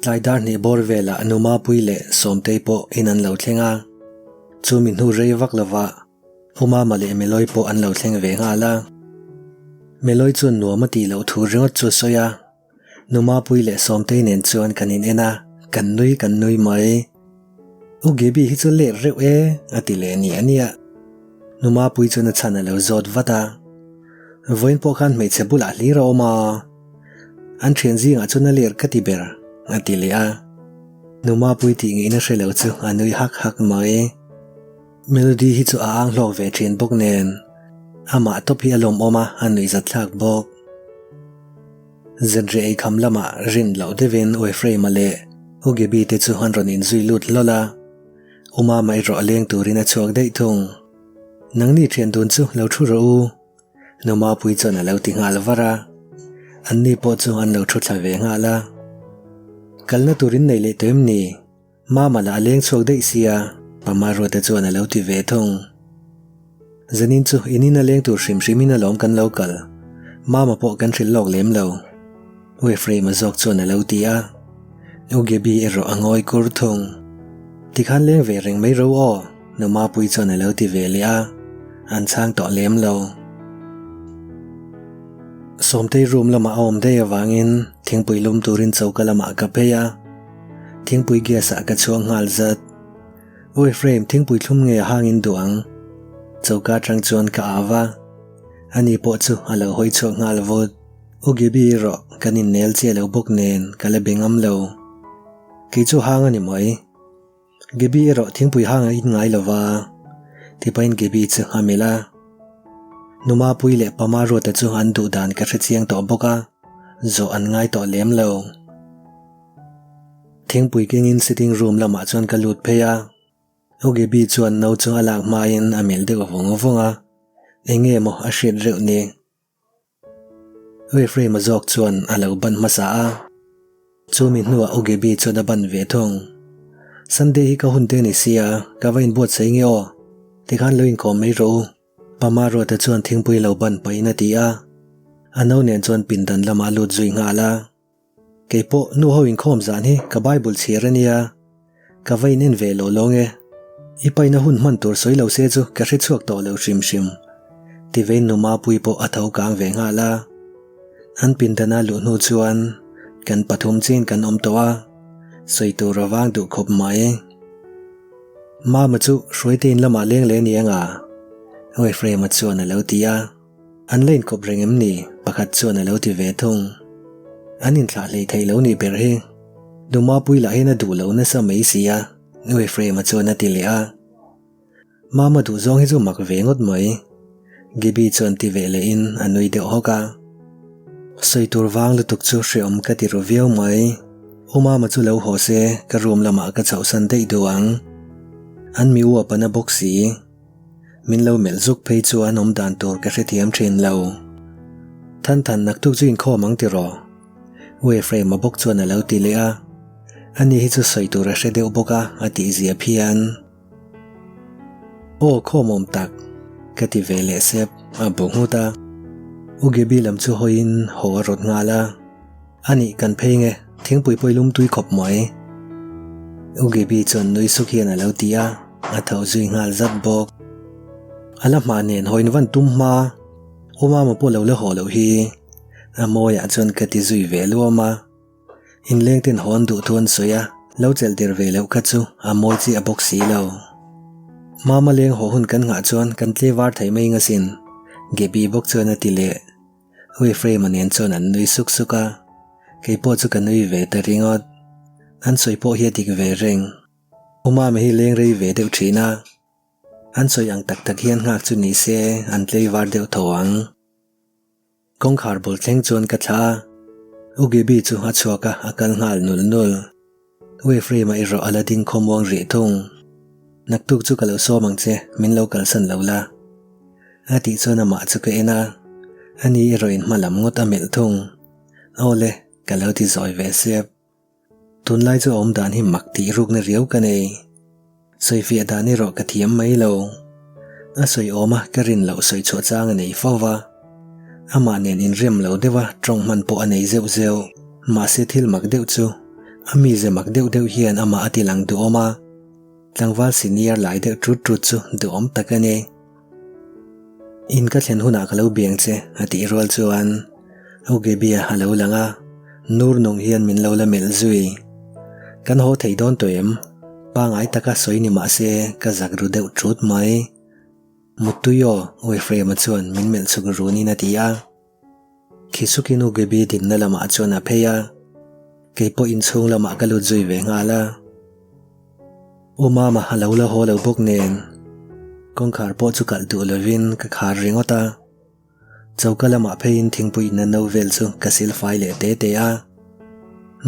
Tlai dar hnih bawr velah Nu Mapuii leh Sawmtei pawh in an lo thleng a. Chumi hnu rei vak lovah U Mama leh Meloi pawh an lo thleng ve nghal a. Meloi chuan nuam a tih loh thu ringawt chu a sawi a. Nu Mapuii leh Sawmtei nen chuan kan in en a, kan nui kan nui mai. U Gaby hi chu let reuh e a ti leh nia nia. Nu Mapuii chuan a chhan a lo zawt vat a. Vawiin pawh khan hmeichhe bulah hlir a awm a. An thian zingah chuan a ler ka ti ber, a ti leh a. Nu Mapuii tih ngeihna hre lo chu a nui hak hak mai. Melody hi chu a ang hlawk ve thin bawk nen, amah tawp hi a lawmawm a, a nuihzat thlak bawk. Zanriah ei kham lamah rin loh deuhin Uefraima leh U Gaby te chu an rawn inzui lut hlawl a. U Mama erawh a leng turin a chhuak daih thung. Nangni thian dun chu lo thu rawh u. Nu Mapuii chuan a lo ti nghal var a, anni pawh chu an lo thu thla ve nghal a. Kalna tur in nei leh tawh em ni? Mama lah a leng chhuak daih sia, Pa Maruata chuan a lo ti ve thung. Zanin chu in in a leng tur hrim hrimin alawm kan lo kal, Mama pawh kan hrilh lawk lem lo. U Ephraim-a zawk chuan a lo ti a, U Gaby erawh a ngawi kur thung. Tikhan leng ve reng mai ro aw, Nu Mapuii chuan a lo ti ve leh a, an chhang tawh lem lo. Sawmtei room lamah a awm daih avangin thingpui lum turin choka lamah ka phei a, thingpui gas ah ka chhuang nghal zat. U Ephraim, thingpui thlum nge a hangin duh ang? Choka atang chuan ka au a, ani pawh chu a lo hawi chhuak nghal vut. U Gaby erawh kan innel chiah lo bawk nen ka la be ngam lo. Kei chu hang a ni mai. Gaby erawh thingpui hang a in ngai lo va, tipahin Gaby chu a melh a. Nu Mapuii leh Pa Maruata chu an duh dan ka hre chiang tawh bawk a, zawh an ngai tawh lem lo. Thingpui kengin sitting room lamah chuan ka lut phei a. U Gaby chuan no chu a lak hmain a melh deuh vawng vawng a, eng nge maw a hriat reuh ni? Ephraim-a zawk chuan a lo ban hmasa a, chumi hnuah U Gaby chuan a ban ve thung. Sunday hi ka hun te ni sia, ka va inbuatsaih nge aw? Tikhan lo inkawm mai rawh u. Pa Maruata chuan thingpui lo ban pahin a ti a, a no nen chuan pindan lamah a lut zui nghal a. Kei pawh nu ho inkhawm zan hi ka Bible chhiar a nia, ka va in en ve lo lawng e. I paina hun hman tur sawi lo se chu ka hre chhuak tawh lo hrim hrim. Tivein nu Mapuii pawh a tho kang ve nghal a. An pindana luh hnu chuan kan pathum chin kan awm tawh a, sawi tur a vang duh khawp mai. Mama chu Hruaitein lamah leng leh ni anga? Ephraim-a chuan a lo ti a. An la inkawp reng em ni? Pakhat chuan a lo ti ve thung. An inthlah hlei thei lo nih ber hi. Dumapui lah hian a duh lo nasa mai si a, Nu Ephraim-a chuan a ti leh a. Mama duh zawng hi chu mak ve ngawt mai. Gaby chuan ti ve lehin a nui deuh hawk a. Sawi tur vang lutuk chu hreawm ka ti ru viau mai. U Mama chu lo haw se, ka room lamah ka chhohsan daih duh ang. An mi uap a na bawk si. Min lo melh zuk phei chuan awm dan tur ka hrethiam thin lo. Than than naktuk chu inkhawm ang tiraw? U Ephraim-a bawk chuan a lo ti leh a. Ani hi chu sawi tur a hre deuh bawk a, a tihzia phian. Aw khawmawm tak, ka ti ve leh sep, a bu nghut a. U Gaby lam chu hawiin haw a rawt nghal a. Anih kan phei nge, thingpui pawh i lum tui khawp mai. U Gaby chuan nui suk hian a lo ti a, a tho zui nghal zat bawk. A la hma nen hawiin van tum hma, U Mama pawh lo la haw loh hi. A mawiah chuan ka ti zui ve luam a. Inleng ten haw an duh thu an sawi a, lo chelh der ve loh kha chu a mawi chiah bawk si lo. Mama leng haw hun kan nghah chuan kan tle var thei mai ngasin, Gaby bawk chuan a ti leh. U Ephraim-a nen chuan an nui suk suk a, kei pawh chu ka nui ve ta ringawt. An sawi pawh hi a dik ve reng. U Mama hi leng rei ve deuh thin a, an sawi ang tak tak hian nghak chu ni se an tlei var deuh tho ang. Kawngkhar bul thleng chuan ka thlah a, U Gaby chu a chhuak a, a kal nghal nul nul. U Ephraim-a erawh a la ding khawmuang rih thung. Naktuk chu ka lo sawm ang che, min lo kalsan lo la. A tih chuan amah chu ka en a, ani erawh in hma lam ngawt a melh thung. Aw le, ka lo ti zawi ve sep. Tunlai chu a awm dan hi mak tih rukna riau ka nei. Sawifiah dan erawh ka thiam mai lo. A sawi awm a, ka rin loh sawi chhuah chang a nei fo va. Amah nen inrem lo deuh a, tawng hman pawh a nei zeuh zeuh. Mahse thil mak deuh chu. A mize mak deuh deuh hian amah a ti lang duhawm a, tlangval senior lai deuh ṭut ṭut chu duhawm tak a ni. In ka thlen hunah ka lo biang che a tih rual chuan U Gaby-a a lo lang a, nur nung hian min lo la melh zui. Kan haw thei dawn tawh em? Pangai taka sawi ni mah se ka zak ru deuh ṭut mai. Muttui aw, U Ephraim-a chuan min melh chhuk runin a ti a. Khisukin U Gaby dinna lamah chuan a phei a, kei pawh inchhung lamah ka lut zui ve nghal a. U Mama a lo la haw lo bawk nen kawngkhar pawh chu kalh duh lovin ka khar ringawt a. Choka lamah pheiin thingpui inna no vel chu ka sil fai leh te te a.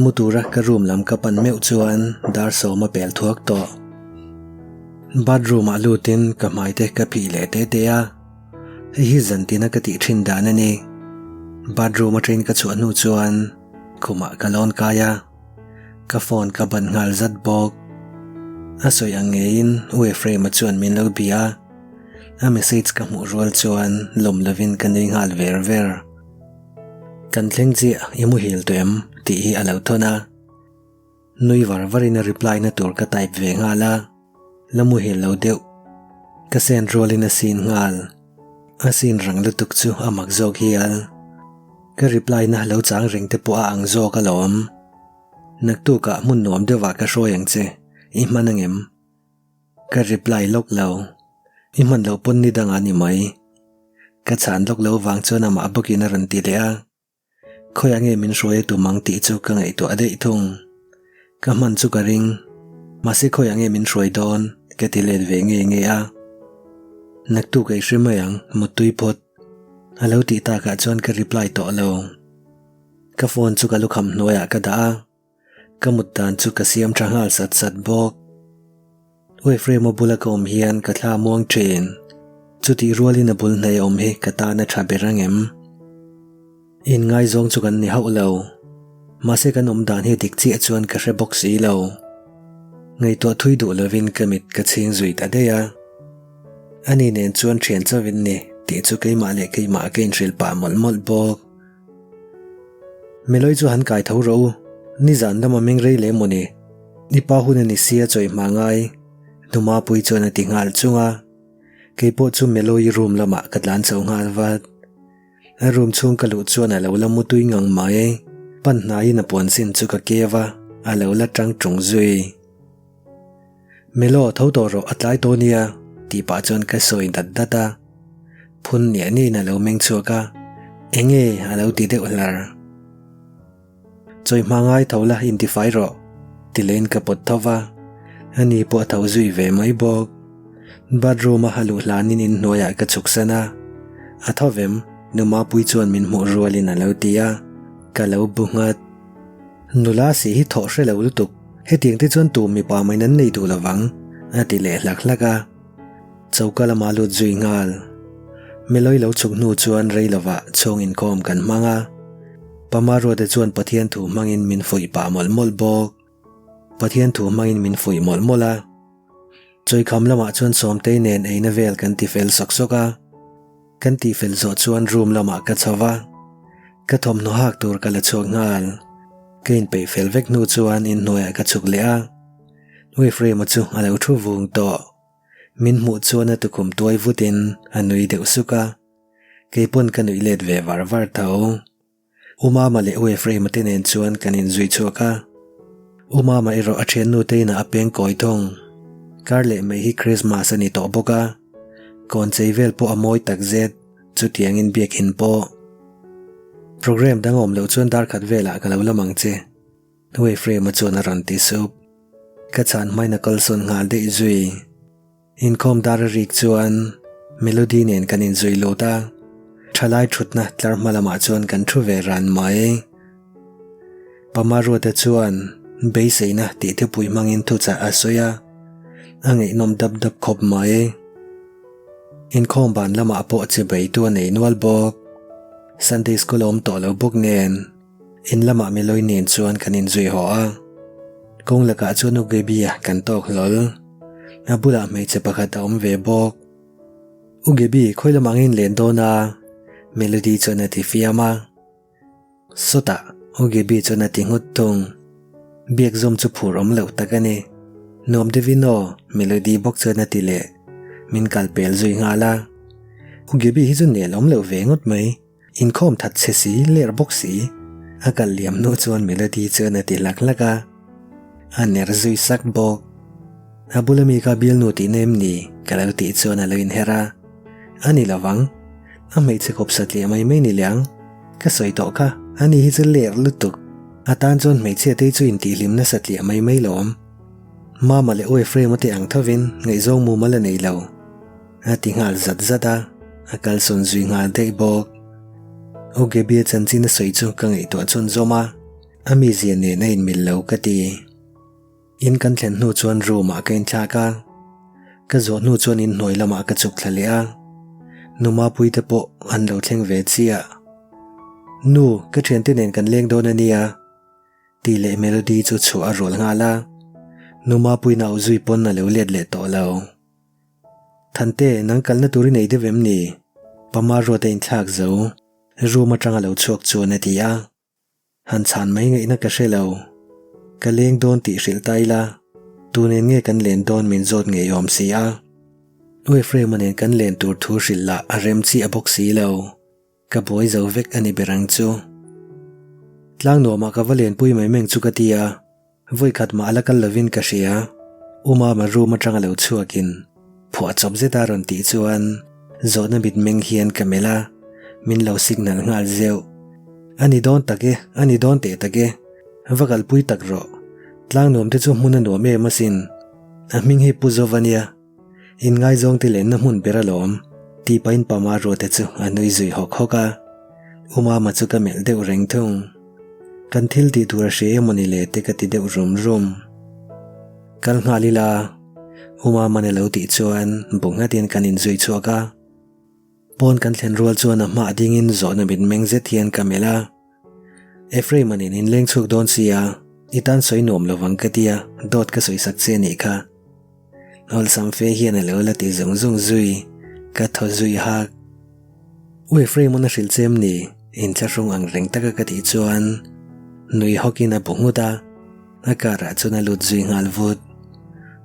Mu tura ka room lam ka pan meuh chuan dar sawm a pel thuak tawh. Bathroom ah lutin ka hmai te ka phih leh te te a. Hei hi zantina ka tih thin dan a ni. Bathroom atangin ka chhuah hnu chuan khumah ka lawn kai a, ka phone ka ban nghal zat bawk. A sawi ang ngeiin U Ephraim-a chuan min lo bia a, a message ka hmuh rual chuan lawm lovin ka nui nghal ver ver. Kan thleng chiah i muhil tawh em? tih hi a lo thawn a. Nui var varin a reply na tur ka type ve nghal a, la muhil lo deuh. Ka send rualin a seen nghal. A seen rang lutuk chu a mak zawk hial. Ka reply na lo chang reng te pawh a ang zawk alawm. Naktukah hmun nuam deuhah ka hruai ang che, i hman angem? Ka reply lawk lo. I hman loh pawn ni dangah ni mai. Ka chhan lawk lo vang chuan amah bawkin a rawn ti leh a. Khawiah nge min hruai a tum ang tih chu ka ngaihtuah daih thung. Ka hman chu ka ring. Mahse khawiah nge min hruai dawn ka ti let ve nge nge a. Naktuk ei hre mai ang, muttui phawt. A lo tih takah chuan ka reply tawh lo. Ka phone chu ka lukham hnuaiah ka dah a. Ka mut dan chu ka siam tha nghal sat sat bawk. U Ephraim-a bula ka awm hian ka thla muang thin. Chutih rualin a bul hnaih a awm hi ka tan a tha ber ang em? Inngaizawng chu kan ni hauh lo. Mahse kan awm dan hi dik chiah chuan ka hre bawk si lo. Ngaihtuah thui duh lovin ka mit ka chhing zui ta daih a. Ani nen chuan thian chauhin ni tih chu keimah leh keimah ka inhrilh pah mawlh mawlh bawk. Meloi chu han kai tho rawh u, nizan lama meng rei leh maw ni? I pa hun a ni sia chawi hma ngai, Hnumapui chuan a ti nghal chung a. Kei pawh chu Meloi room lamah ka tlan chho nghal vat. A room chhung ka luh chuan a lo la mutui ngang mai. Pan hnaiin a puan sin chu ka keu a, a lo la tang tung zui. Melo tho tawh rawh a tlai tawh nia tih pah chuan ka sawi dat dat a, phun niah niahin a lo meng chhuak a, enge a lo ti deuh hlar. Chawi hma ngai tho la intifai rawh ti leiin ka pawt tho va, ani pawh a tho zui ve mai bawk. Bathroom a a luh hlanin inhnuaiah ka chhuk san a, a tho vem nu Mapui chuan min hmuh rualin a lo ti a, ka lo bu nghat. Nula si hi thawh hre lo lutuk, hetiang te chuan tu mipa mai nan nei duh lovang, a ti leh hlak hlak a. Choka lama lut zui nghal. Meloi lo chhuk hnu chuan rei lovah chhung inkhawm kan hmang a. Pama Ruata chuan Pathian thu hmangin min fuih pah mawlh mawlh bawk. Pathian thu hmangin min fuih mawlh mawlh a. Chawikham lamah chuan Sawmtei nen eina vel kan ti fel sawk sawk a. Kan tih fel zawh chuan room lamah ka chho va, ka thawmhnaw hak tur ka la chhuak nghal. Ka inpeih fel vek hnu chuan inhnuaiah ka chhuk leh a, U Ephraim-a chu a lo thu vung tawh. Min hmuh chuan a tukhum tuai vutin a nui deuh suk a, kei pawn ka nuih let ve var var tho. U Mama leh U Ephraim-a te nen chuan kan inzui chhuak a. U Mama erawh a thiannu te inah a peng kawi thung. Kar leh mai hi Christmas a ni tawh bawk a, kawn chei vel pawh a mawi tak zet, chutiangin biakinn pawh. Programme dang awm loh chuan dar khat velah ka lo lam ang che, U Ephraim-a chuan a rawn ti sup. Ka chhan hmain a kalsawn nghal daih zui. Inkhawm dar a rik chuan Melody nen kan inzui lut a, thalai thutna tlar hma lamah chuan kan thu ve ran mai. Pama Ruata chuan beiseina tih thupui hmangin thuchah a sawi a, a ngaihnawm dap dap khawp mai. Inkhawm ban lamah pawh che beitu a nei nual bawk. Sunday school a awm tawh lo bawk nen. In lamah Meloi nen chuan kan inzui haw a, kawng lakah chuan U Gaby-a kan tawk hlawl. A bulah hmeichhe pakhat a awm ve bawk. U Gaby, khawi lamah nge in len dawn a? Melody chuan a ti fiam a. Sawtah, U Gaby chuan a ti nghut thung. Biak zawm chu phur awm loh tak a ni. Nuam deuhin aw, Melody bawk chuan a ti leh. Min kal pel zui nghal a. U Gaby hi chu nel awm loh ve ngawt mai. Inkhawm that chhe si, ler bawk si. A kal liam hnu chuan Melody chuan a ti hlak hlak a. A ner zui sak bawk. A bula mi kha bialnu tihna em ni? Ka lo tih chuan a lo inher a. A ni lovang. A hmeichhe kawp satliah mai mai ni leh ang. Ka sawi tawh kha, ani hi chu ler lutuk. A tan chuan hmeichhia te chu intihhlim nasa tliah mai mai lo awm. Mama leh U Ephraim-a te ang thovin ngaihzawng mumal a nei lo. A ti nghal zat zat a, a kalsawn zui nghal daih bawk. U Gaby-a chanchin a sawi chu ka ngaihtuah chhunzawm a, a mizia nen a inmil lo ka ti. In kan thlen hnu chuan room ah ka inthlak a, ka zawh hnu chuan inhnuai lamah ka chuk thla leh a, nu Mapuii te pawh an lo thleng ve chiah. Nu, ka thiante nen kan leng dawn a nia, tih leh Melody chu chhuah a rual nghal a, nu Mapuii nau zui pawn a lo let leh tawh lo. Thante, nang kalna tur i nei deuh em ni? Pama ruat a inthlak zo, room atanga lo chhuak chuan a ti a. Han chhan mai ngaihna ka hre lo. Ka leng dawn tih hrilh ta ila, tu nen nge kan len dawn min zawt ngei awm si a. U Ephraim-a nen kan len tur thu hrilh lah a rem chiah bawk si lo. Ka buai zo vek a ni ber ang chu. Tlang nuamah ka va lenpui mai meng chu ka ti a. Vawi khat mah a la kal lovin ka hria. U Mama room atanga lo chhuakin phuah chawp zet a rawn tih chuan zawhna mitmeng hian ka melh a, min lo signal nghal zeuh. A ni dawn tak e, a ni dawn teh tak e. Va kalpui tak rawh. Tlang nuam te chu hmun a nuam em asin. A hming hi Pu Zova nia. Inngaizawng te lenna hmun ber alawm, tih pahin Pama Ruata chu a nui zui hawk hawk a. U Mama chu ka melh deuh reng thung. Kan thil tih tur a hria em mawni le te ka ti deuh rum rum. Kal nghal ila, U Mama'n a lo tih chuan bu nghatin kan inzui chhuak a. Pawn kan thlen rual chuan a hmah dingin zawhna mitmeng zet hian ka melh a. Ephraim-a nen inleng chhuak dawn sia, i tan sawi nuam lovang ka tia, dawt ka sawi sak che anih kha. Awlsam fe hian a lo la ti zung zung zui, ka thaw zui hak. U Ephraim-a'n a hrilh che em ni? Inthlahrung ang reng taka ka tih chuan nui hawkin a bu nghut a, a car-ah chuan a lut zui nghal vut.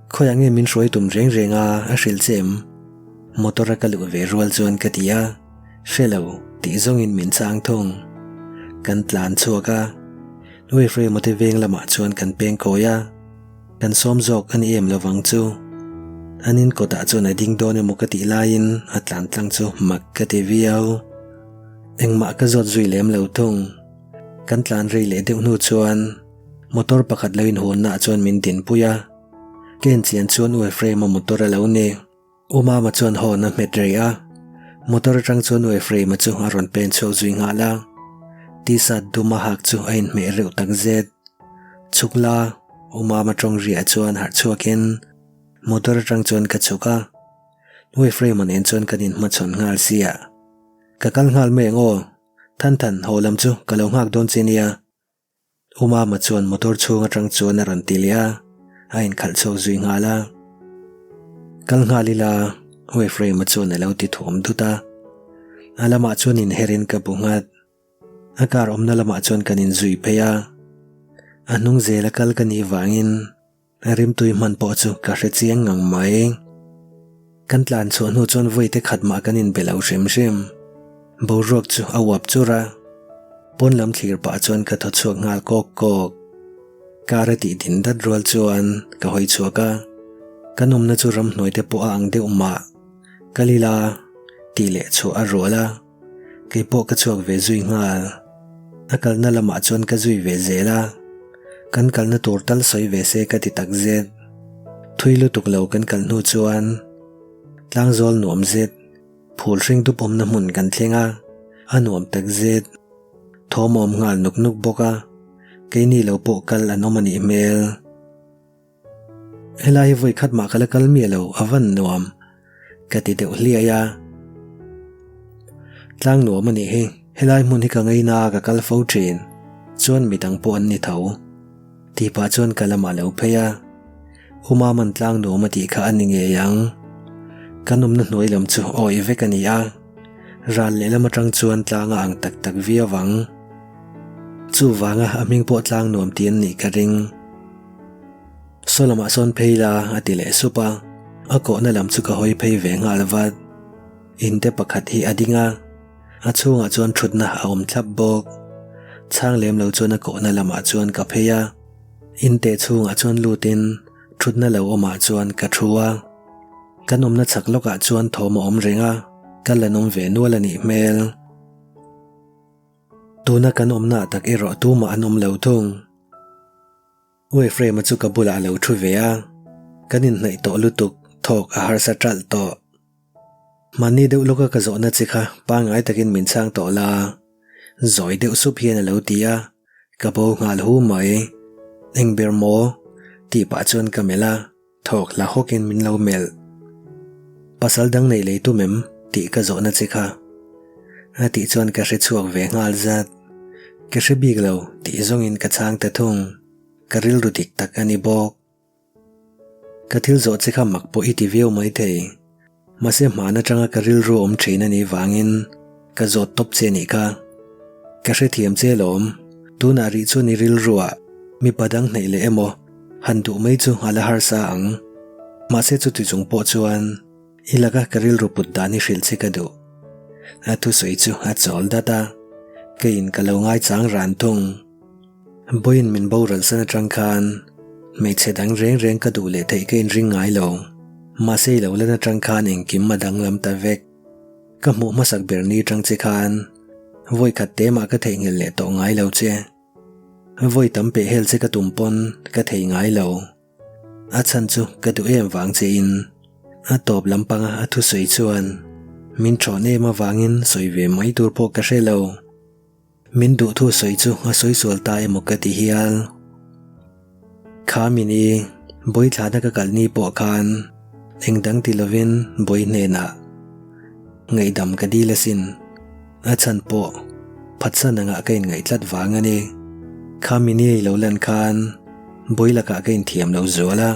Khawiah nge min hruai tum reng reng a, a hrilh che em? Motor-a ka luh ve rual chuan ka ti a. Hre lo, tih zawngin min chang thung. Kan tlan chhuak a, U Ephraim-a te veng lamah chuan kan peng kawi a, kan sawm zawk a ni em lovang chu. An in kawtah chuan a ding dawn emaw ka tih laiin a tlan tlang chu mak ka ti viau. Engmah ka zawt zui lem lo thung. Kan tlan rei leh deuh hnu chuan motor pakhat lo inhawnnaah chuan min dinpui a, ka enchian chuan U Ephraim-a motor a lo ni. U Mama chuan hawn a hmet rei a, motor atang chuan U Ephraim-a chu a rawn pen chhuak zui nghal a. T-shirt dum a hak chu a inhmeh reuh tak zet. Chhuk la, U Mama tawng riah chuan harh chhuakin motor atang chuan ka chhuk a. U Ephraim-a nen chuan kan inhmachhawn nghal siah. Ka kal nghal mai ang aw, Than Than, haw lam chu ka lo nghak dawn che nia. U Mama chuan motor chhung atang chuan a rawn ti leh a, a inkhalh chhuak zui nghal a. Kal nghal ila, U Ephraim-a chuan a lo ti thuam dut a. A lamah chuan inherin ka bu nghat. A car awmna lamah chuan kan inzui phei a. A hnung zela kal ka nih vangin A rimtui hman pawh chu ka hre chiang ngang mai. Kan tlan chhuah hnu chuan vawi te khat mah kan inbe lo hrim hrim. Boruak chu a uap chur a. Pawn lam thlir pah chuan ka thaw chhuak nghal kawk kawk. Car a tih din dat rual chuan ka hawi chhuak a. Kan awmna chu ramhnuai te pawh a ang deuh mah. Kal ila tih leh chhuah a rual a. Kei pawh ka chhuak ve zui nghal. A kalna lamah chuan ka zui ve zel a, kan kalna tur tal sawi ve se ka ti tak zet. Thui lutuk lo kan kal hnu chuan tlangzawl nuam zet, phul hring dup awmna hmun kan thleng a, a nuam tak zet. Thawm a awm nghal nuk nuk bawk a, keini lo pawh kal an awm a nih hmel. Helai hi vawi khat mah ka la kal miah lo, a van nuam ka ti deuh hliai a. Tlang nuam a nih hi, helai hmun hi ka ngaina a ka kal fo thin, chuan midang pawh an ni tho. Tih pah chuan ka lamah lo phei a, U Maman tlang nuam a tih kha a ni ngei ang. Kan awmna hnuai lam chu awih vek a ni a, ral lehlam atang chuan tlang a ang tak tak viau ang. Chuvanga a hming pawh tlang nuam tih an nih ka ring. Saw lamah sawn phei la a ti leh sup a, a kawhna lam chu ka hawi phei ve nghal vat. Inte pakhat hi a ding a, a chhungah chuan thutna a awm thlap bawk. Chhang lem lo chuan a kawhna lamah chuan ka phei a, inte chhungah chuan lutin thutna lo awmah chuan ka thu a. Kan awmna chhak lawkah chuan thawm a awm reng a, kal an awm ve nual a nih hmel. Tuna kan awmnaah tak erawh tumah an awm lo thung. U Ephraim-a chu ka bulah a lo thu ve a, kan inhnaih tawh lutuk thawk a harsa ṭalh tawh. Mahni deuh lawka ka zawhna che kha pangngai takin min chhang tawh la, zawi deuh sup hian a lo ti a, ka bo nghal hu mai. Eng ber maw? tih pah chuan ka melh a. Thawk hla hawkin min lo melh. Pasal dang nei lei tum em? tih ka zawhna che kha. A tih chuan ka hre chhuak ve nghal zat. Ka hre bik lo tih zawngin ka chhang ta thung. Ka rilru dik tak a ni bawk. Ka thil zawh che kha mak pawh i ti viau maithei. Mahse hman atanga ka rilru awm thin a nih vangin ka zawt tawp che nih kha. Ka hrethiam che lawm, tunah rih chuan i rilruah mipa dang hnaih leh emaw han duh mai chu a la harsa ang. Mahse chuti chung pawh chuan i laka ka rilru put dan hi hrilh che ka duh. A thusawi chu a chawl dat a, keiin ka lo ngaichang ran thung. Vawiin min boral san atang khan hmeichhe dang reng reng ka duh leh theih ka inring ngai lo. Mahse i lo lan atang khan engkim a danglam ta vek. Ka hmuh hmasak ber ni atang che khan vawi khat te mah ka theihnghilh leh tawh ngai lo che. Vawi tam peh hel che ka tum pawn ka thei ngai lo. A chhan chu ka duh em vang che in a tawp lampanga a thusawi chuan min thawn em avangin sawi ve mai tur pawh ka hre lo. Min duh thu sawi chu a sawi sual ta emaw ka ti hial. Kha mini bawi thlahna ka kal ni pawh khan eng dang ti lovin bawi hnenah ngaihdam ka dil asin. A chhan pawh phatsan angah ka inngaih tlat vang a ni. Kha mini ei lo lan khan bawi lakah ka inthiam lo zual a,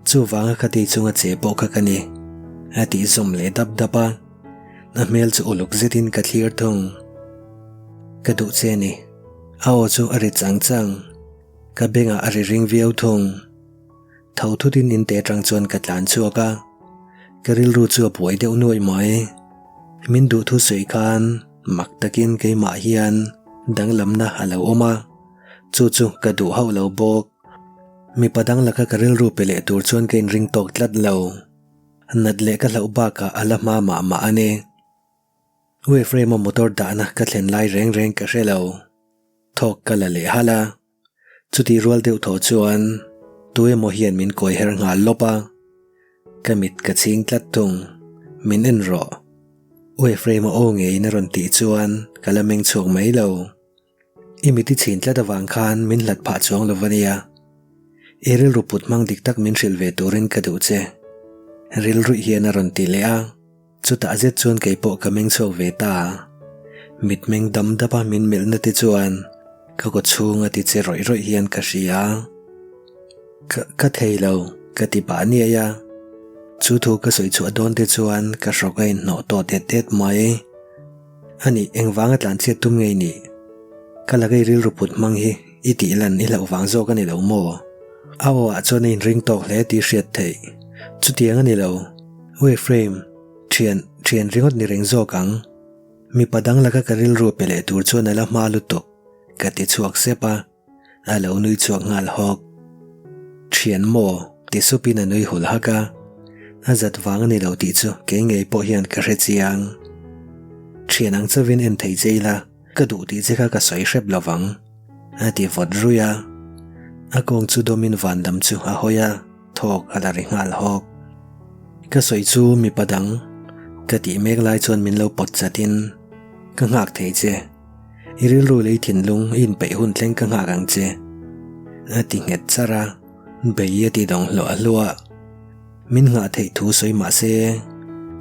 chuvanga khati chunga che pawh kha ka ni, a tih zawm leh dap dap a. A hmel chu uluk zetin ka thlir thung. Ka duh che a ni. A aw chu a ri chang chang. Ka bengah a ri ring viau thung. Tho thutin inte atang chuan ka tlan chhuak a. Ka rilru chu a buai deuh nuaih mai. Min duh thu sawi khan mak takin keimah hian danglamna a lo awm a. Chu chu ka duh hauh lo bawk. Mipa dang laka ka rilru pe leh tur chuan ka inring tawk tlat lo. Nat leh ka hlauh bakah a la hma mah mah a ni. U Ephraim-a motor dahna ka thlen lai reng reng ka hre lo. Thawk ka la leh halh a. Chutih rual deuh thaw chuan tu emaw hian min kawi her nghal lawp a. Ka mit ka chhing tlat thung. Min en rawh. U Ephraim-a aw ngeiin a rawn tih chuan ka la meng chhuak mai lo. I mit i chhin tlat avang khan min hlat phah chuang lo va nia. I rilru put hmang dik tak min hrilh ve turin ka duh che. Rilruih hian a rawn ti leh a, chutah zet chuan kei pawh ka meng chhuak ve ta. Mitmeng dam dap a min melhna te chuan ka kaw chhung a ti che rawih rawih hian ka hria. Ka ka thei lo, ka ti pah niai a. Chu thu ka sawi chhuah dawn te chuan ka hrawk a inhnawh tawh tet tet mai. A nih, engvanga tlanchhiat tum nge i nih? Ka laka i rilru put hmang hi i tih lan i hlauh vang zawk a ni lo maw? A aw ah chuan a inring tawk hle tih hriat theih. Chutiang a ni lo. U Ephraim, thian, thian ringawt ni reng zawk ang. Mipa dang laka ka rilru pe leh tur chuan a la hma lutuk, ka ti chhuak sep a. A lo nui chhuak nghal hawk. Thian maw? ti supin a nui hul hak a. A zat vang a ni lo tih chu kei ngei pawh hian ka hre chiang. Thian ang chauhin en thei che ila, ka duh tih che kha ka sawi hrep lo vang, a ti vawt ruih a. A kawng chu dawmin van lam chu a hawi a, thawk a la ri nghal hawk. Ka sawi chu mipa dang ka tih mek lai chuan min lo pawt chatin ka nghak thei che. I rilru lei thinlung i inpeih hun thleng ka nghak ang che. A ti nghet char a, bei a ti dawng hluah hluah. Min nghah theih thu sawi mah se,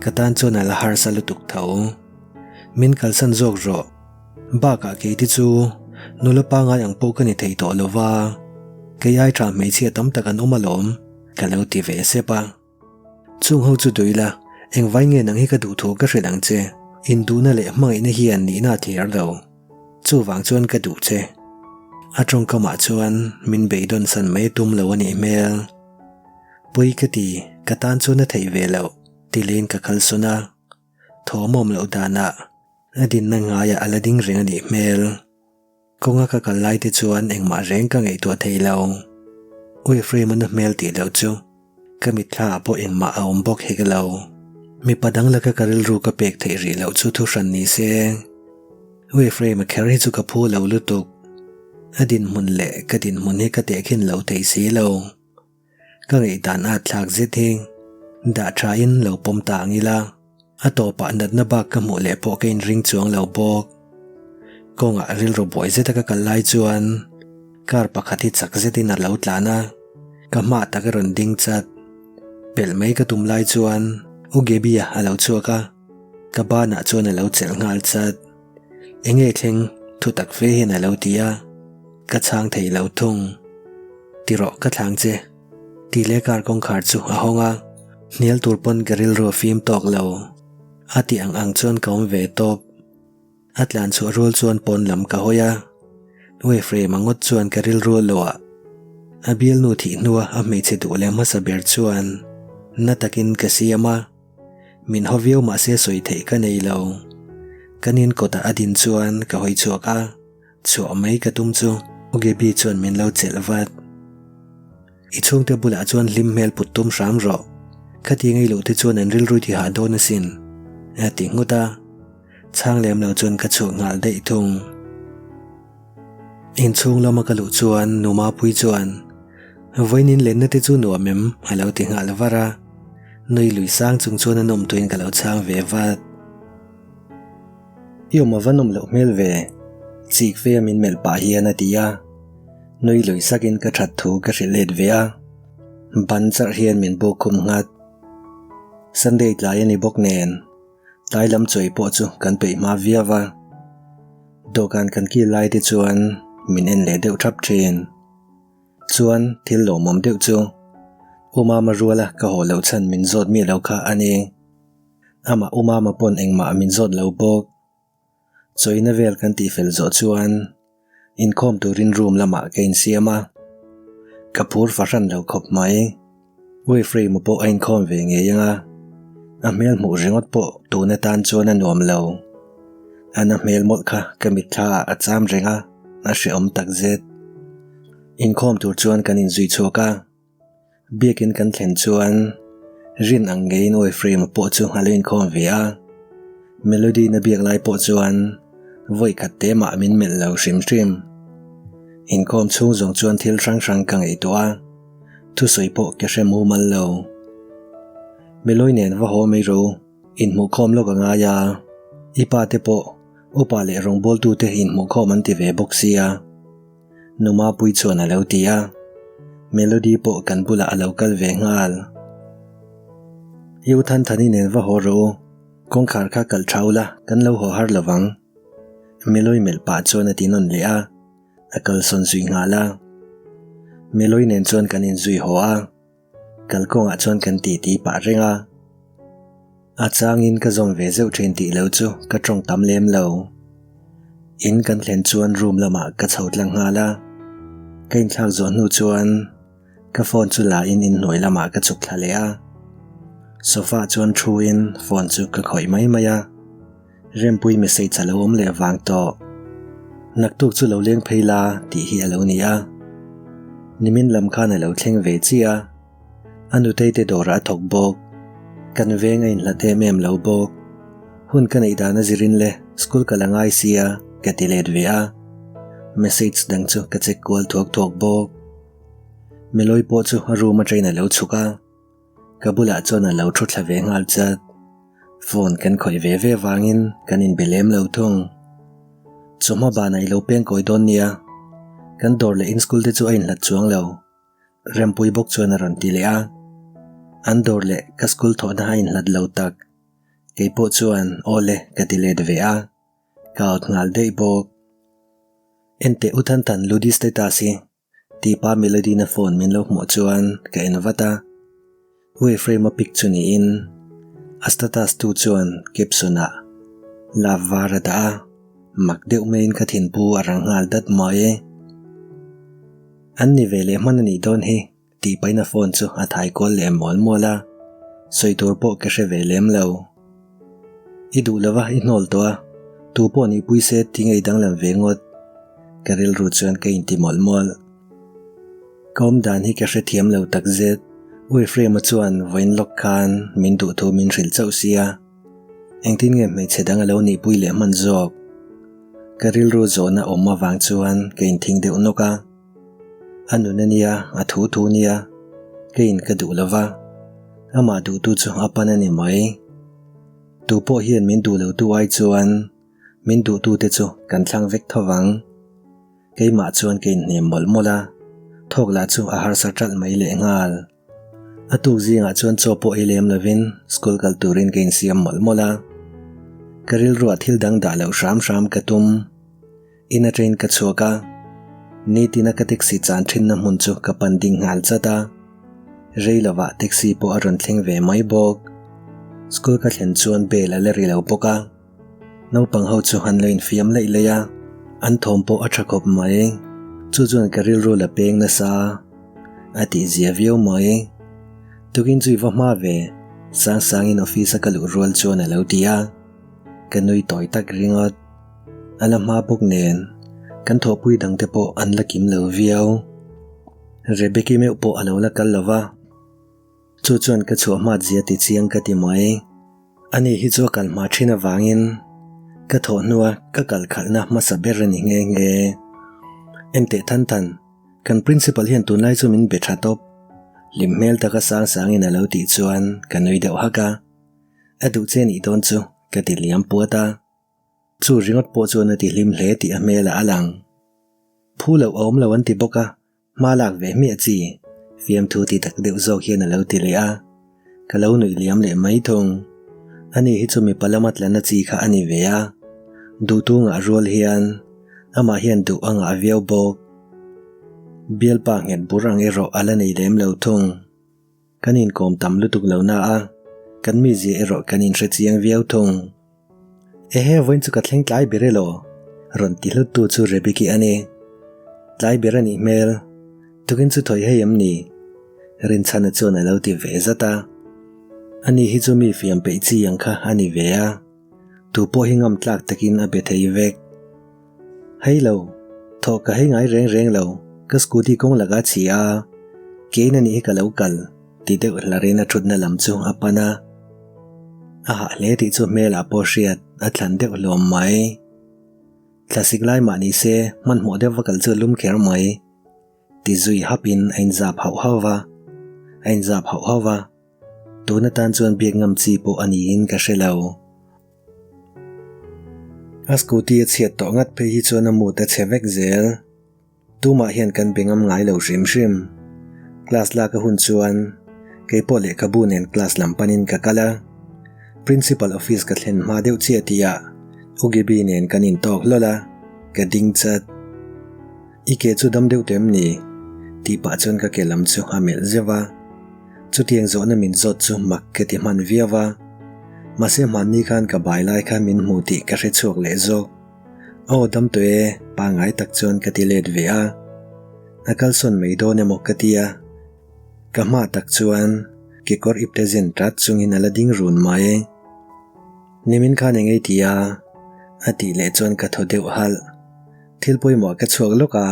ka tan chuan a la harsa lutuk tho. Min kalsan zawk rawh. Bakah keite chu nula pangai ang pawh ka ni thei tawh lo va, kei ai tha hmeichhia tam tak an awm alawm, ka lo ti ve sep a. Chung ho chu dui la, engvai nge nang hi ka duh thu ka hrilh ang che, induhna leh hmangaihna hian nihna a thliar lo. Chuvang chuan ka duh che. A tawngkamah chuan min beidawn san mai tum lo a nih hmel. Pawi ka ti, ka tan chuan a theih ve loh, ti leiin ka kalsawn a. Thawmawm loh danah a dinna ngaiah a la ding reng a nih hmel. Kawnga ka kal lai te chuan engmah reng ka ngaihtuah thei lo. U Ephraim-a na hmel tih loh chu ka mitthla ah pawh engmah a awm bawk hek lo. Mipa dang laka ka rilru ka pek theih rih loh chu thu hran ni se. U Ephraim-a kher hi chu ka phu lo lutuk. A dinhmun leh ka dinhmun hi ka tehkhin lo thei si lo. Ka ngaihdan at thlak zet hi dah tha in lo pawm ta ang ila, a tawpah natna bak ka hmuh leh pawh ka inring chuang lo bawk. Kawngah rilru buai zeta ka kal lai chuan car pakhat hi chak zetin a lo tlan a, ka hma tak a rawn ding chat. Pelh mai ka tum lai chuan U Gaby-a a lo chhuak a, ka banah chuan a lo chelh nghal chat. Enge thleng thu tak fe hian a lo ti a, ka chhang thei lo thung. Ti rawh ka thlang che, tih leh car kawngkhar chu a hawng a, hnial tur pawn ka rilru a fim tawk lo. A tih ang ang chuan ka awm ve tawp. A tlan chhuah rual chuan pawn lam ka hawi a, Ueiframe-a ngawt chuan ka rilru a luah. A bialnu thih hnua a hmeichhe duh leh hmasa ber chuan na takin ka siam a. Min haw viau mahse sawi theih ka nei lo. Kan in kawtah a din chuan ka hawi chhuak a, chhuah mai ka tum chu U Gaby chuan min lo chelh vat. I chhungte bulah chuan hlim hmel put tum hram rawh. Khati ngei loh te chuan an rilru ti hah dawn asin, a ti nghut a. Chhang lem lo chuan ka chhuak nghal daih thung. Inchhung lama ka luh chuan Nu Mapui chuan, Vawiin lenna te chu nuam em? a lo ti nghal var a. Nui lui sang chung chuan a nawm tuin ka lo chhang ve vat. I awm a va nawm loh hmel ve, chik fe a min melh pah hian a ti a. Nui lui sakin ka that thu ka hrilh let ve a. Ban charh hian min buk khum nghat. Sunday tlai a ni bawk nen. Tlai lam chawi pawh chu kan peih hma viau a, dawhkan kan kil lai te chuan min en leh deuh thap thin. Chuan thil lawmawm deuh chu U Mama ruala ka haw loh chhan min zawt miah lo kha a ni. Amah U Mama pawn engmah min zawt lo bawk. Chawina vel kan tihfel zawh chuan inkhawm turin room lamah ka insiam a, ka phur fahran lo khawp mai. Wayframe pawh a inkhawm ve ngei ang a, a hmel hmuh ringawt pawh tun atan chuan a nuam lo. A na hmel mawlh kha ka mitthla ah a cham reng a, a hrehawm takzet. Inkhawm tur chuan kan inzui chhuak a. Biakin kan thlen chuan rin ang ngeiin awi frame pawh chu a lo inkhawm ve a. Melody na biak lai pawh chuan vawi khat te mah min melh lo hrim hrim. Inkhawm chhung zawng chuan thil hrang hrang ka ngaihtuah a, thusawi pawh ka hre mumal lo. Meloy nen va haw mai ro, inhmuhkhawm lawk a ngai a, i pa te pawh upa leh rawngbawltute inhmuhkhawm an ti ve bawk sia. Nu Mapui chuan a lo ti a, Melody pawh kan bulah a lo kal ve nghal. I u Thanthani nen va haw rawh u, kawngkhar kha kalh tha ula kan lo haw har lovang. Meloy melh pah chuan a ti nawn leh a, a kalsawn zui nghal a. Meloy nen chuan kan inzui haw a. Kalkawngah chuan kan titi pah reng a, a changin ka zawm ve zeuh thin tih lo chu ka tawng tam lem lo. In kan thlen chuan room lamah ka chho tlang nghal a, ka inthlak zawh hnu chuan ka phone chu la in inhnuai lamah ka chhuk thla leh a, sofa ah chuan thu in phone chu ka khawih mai mai a. Rempui message a lo awm leh vang tawh. Naktuk chu lo leng phei la tih hi a lo ni a. Nimin lam khan a lo thleng ve chiah a. A nutei te dawrah a thawk bawk. Kan veng a inhlat em em lo bawk. Hun ka neih dan a zirin le school ka la ngai sia ka ti let ve a. Message dang chu ka check kual thuak thuak bawk. Melawi pawh chu a room atangin a lo chhuk a. Ka bulah chuan a lo thu thla ve nghal chat. Phone kan khawih ve ve vangin kan inbe lem lo thung. Chawhma banah i lo peng kawi dawn nia. Kan dawr leh in school te chu a inhlat chuang lo. Rempui bawk chuan a rawn ti leh a. An dawr leh ka school thawhna a inhlat lo tak. Kei pawh chuan aw le ka ti let ve a. Ka out nghal daih bawk. Enteh U Thanthan Ludi status hi Tipa Melody-na phone min lo hmuh chuan ka en vat a, U Ephraim-a pic chu niin a status tu chuan caption-ah Love var a dah a, mak deuh maiin ka thinpu a rang nghal dat mai. An ni ve leh hman a nih dawn hi tih pahin a phone chu a thai kual leh mual mual a, sawi tur pawh ka hre ve lem lo. I duh lova i hnawl tawh a, tu pawh nih pui se ti ngei danglam ve ngawt. Ka rilru chuan ka inti mawlh mawlh. Ka awm dan hi ka hrethiam lo takzet, U Ephraim-a chuan vawiin lawk khan min duh thu min hrilh chauh sia. Engtin nge hmeichhe dang a lo nihpui leh hman zawk? Ka rilru zawhna awm avang chuan ka inthing deuh nawk a. A nun a nia, a thu thu nia, keiin ka duh lo va, amah duhtu chu a pan a ni mai. Tu pawh hian min duh lotu ai chuan min duhtute chu kan thlang vek tho vang. Keimah chuan ka inhnem mawlh mawlh a, thawk lah chu a harsa ṭalh mai lehnghal. A tuk zingah chuan chaw pawh ei lem lovin school kal turin ka insiam mawlh mawlh a. Ka rilruah thil dang dah loh hram hram ka tum. In atangin ka chhuak a, nitina ka taxi chan thinna hmun chu ka pan ding nghal chat a. Rei lovah taxi pawh a rawn thleng ve mai bawk. School ka thlen chuan bell a la ri lo bawk a. Naupang ho chu an lo infiam laih laih a, an thawm pawh a tha khawp mai. Chu chuan ka rilru la peng nasa a tih zia viau mai. Tukin chu i va hma ve, Sangsangin office a ka luh rual chuan a lo ti a. Ka nui tawi tak ringawt. A la hma bawk nen, kan thawhpui dangte pawh an la kim lo viau. Rebecca meuh pawh a lo la kal lo va. Chu chuan ka chhuah hmat zia ti chiang ka ti mai. Ani hi chu a kal hma thin avangin ka thawh hnua ka kal khalhna hmasa ber a ni nghe nghe. Enteh than than, kan principal hian tunlai chu min be tha tawp. Hlim hmel taka sang sangin a lo tih chuan ka nui deuh hak a. A duh che nih dawn chu ka ti liam puat a. Chu ringawt pawh chuan a ti hlim hle tih a hmelah a lang. Phu loh a awm lo an ti bawk a. Hma lak ve hmiah chi, fiamthu ti tak deuh zawk hian a lo ti leh a, ka lo nuih liam leh mai thung. Ani hi chu mipa lama tlana chi kha a ni ve a, duhtu ngah rual hian amah hian duh a ngah viau bawk. Bialpa nghet bur ang erawh a la nei lem lo thung. Kan inkawm tam lutuk lo na a, kan mizia erawh kan inhre chiang viau thung. Ehe, vawiin chu ka thleng tlai ber elaw? Rawn ti hluttu chu Rebeki a ni. Tlai ber a nih hmel. Tukin chu thawi hei em ni? Rinchhana chuan a lo ti ve zat a. Ani hi chu mi fiam peih chi ang kha a ni ve a. Tu pawh hi ngam tlak takin a be thei vek. Hei lo, thawh ka hei ngai reng reng lo, ka scooty kawng lakah a chhi a, kein a nih hi ka lo kal, ti deuh hlarin a thutna lam chu a pan a. A hah hle tih chu hmelah pawh hriat a thlan deuh hlawm mai. Thlasik lai mah ni se hmanhmawh deuh va kal chu a lum kher mai, ti zui hapin a inzap hauh hauh va, a inzap hauh hauh va. Tun atan chuan biak ngam chi pawh a niin ka hre lo. A scooty a chhiat tawh ngat phei hi chuan a mood a chhe vek zel. Tumah hian kan be ngam ngai lo hrim hrim. Class lak a hun chuan keipawh lehkhabu nen class lam panin ka kal a. Principal office ka thlen hma deuh chiah tihah U Gaby nen kan intawk hlawl a, ka ding chat. I ke chu dam deuh teh em ni? tih pah chuan ka ke lam chu a melh zeuh a. Chutiang zawhna min zawt chu mak ka ti hman viau a. Mahse hmanni khan ka bai lai kha min hmu tih ka hre chhuak leh zawk. Aw dam tawh e, pangngai tak chuan ka ti let ve a. A kalsawn mai dawn emaw ka ti a. Ka hma tak chuan kekawr ipte zen tat chungin a la ding run mai. Nimin khan eng ei ti a? A tih leh chuan ka thaw deuh halh. Thil pawimawh ka chhuak lawk a,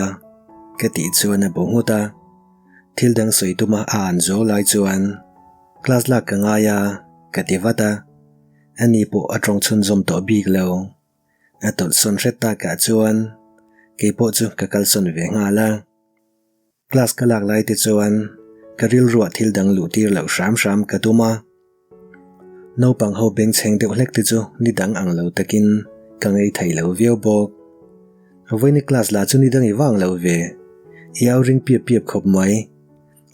ka tih chuan a bu nghut a. Thil dang sawi tuma a an zo lai chuan class lak ka ngai a, ka ti vat a. Ani pawh a tawng chhunzawm tawh bik lo. A tawlhsawn hret takah chuan keipawh chu ka kalsawn ve nghal a. Class ka lak lai te chuan ka rilruah thil dang luh tir loh hram hram ka tum a. Naupang ho bengchheng deuh hlek te chu ni dang ang lo takin ka ngei thei lo viau bawk. Vawiini class lah chu ni dang i vang lo ve. I au ring piap piap khawp mai.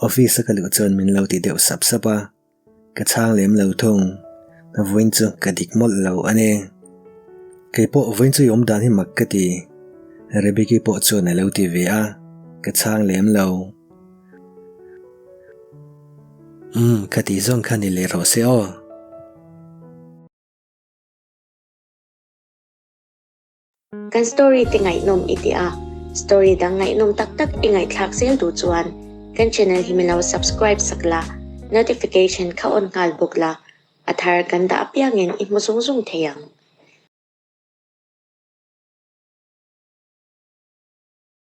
Office a ka luh chuan min lo ti deuh sap sap a. Ka chhang lem lo thung. Vawiin chu ka dik mawlh lo a ni. Kei pawh vawiin chu i awm dan hi mak ka ti. Rebecca pawh chuan a lo ti ve a, ka chhang lem lo. Umm, ka tih zawng kha ni leh rawh se aw. Kan story te ngaihnawm i ti a. Story dang ngaihnawm tak tak i ngaihthlak zel duh chuan kan channel hi min lo subscribe sak la, notification kha on nghal bawk la, a thar kan dah apiangin i hmu zung zung thei ang.